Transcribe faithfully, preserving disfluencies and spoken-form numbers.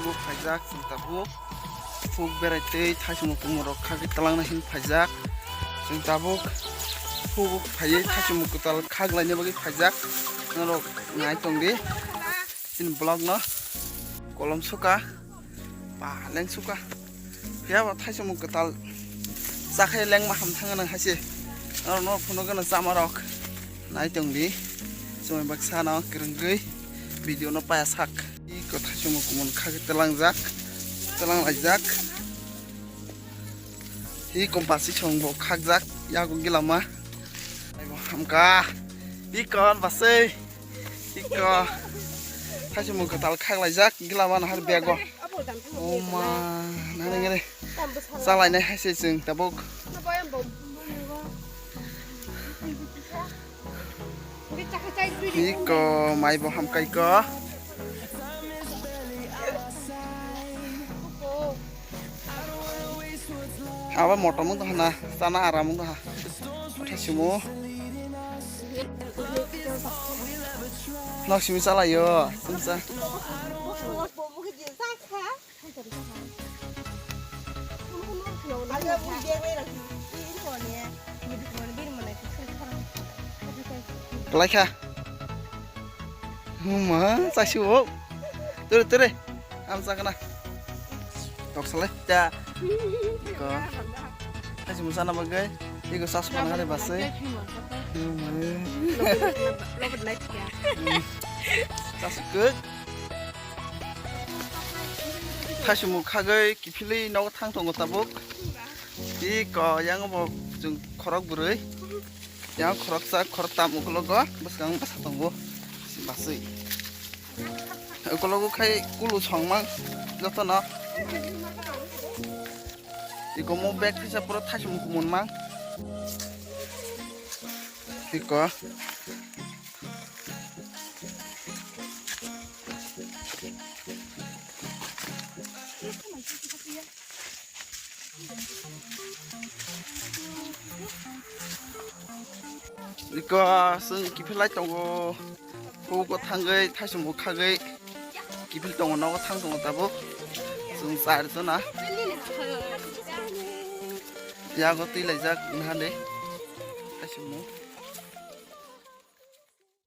Huk phaijak chwng tabuk. Huk berai tei thaichung kumung rok khagwi twlangna hin phaijak. Chwng tabuk huk phaiwi thaichung kwtal khaklaina bagwi phaijak. Norok nai tongdi. Chini vlog no kolom suka. Ba leng suka. Phiya bo thaichung kwtal chakhai lengma ham thangna nang haise. Norok no phunukgwno chamarok. Nai tongdi. Chumui baksa no kwrwngwi video no paya sak. Iko thaichung kumung khagwi twlangjak. Twlang laijak. Hi kompasi song bo khakjak yago gilama. Ai bo hamka. Iko basai. Iko. Thaichung kwtal khaklaijak gilama nahar bego. Oma nani ngere. Chalainai haise chwng tabuk. Iko mai bo hamkai ko. Abo motom wng tongkha na, chana aram wng tongkha. Thai sumo. Nok simi chalaio, sumsa. Kalaikha. Huma, chasi o. Tere, tere. Am sakana. Tok sale. Ja. Ko. Kasi musana bagai. Iko sas mana hari basi. Huma. Sas kek. Thaichung khagwi kiphilwi nogo thang tongo tabuk. Iko yang bo chwng khorok bwrwi. Yang khoroksa khoroktam ukologo bwskang bwsa tongo. Baswi. Ukologo khai kulu songmang jotono. Iko mo bag kisa pura thaichung kumun mang. Iko. Iko chwng kiphilai tongo. Hugo thangwi thaichung bo khagwi kiphil tongo, nogo thang tongo tabuk. Chwng char jona. Yago twi laijak nahande thaichung bo.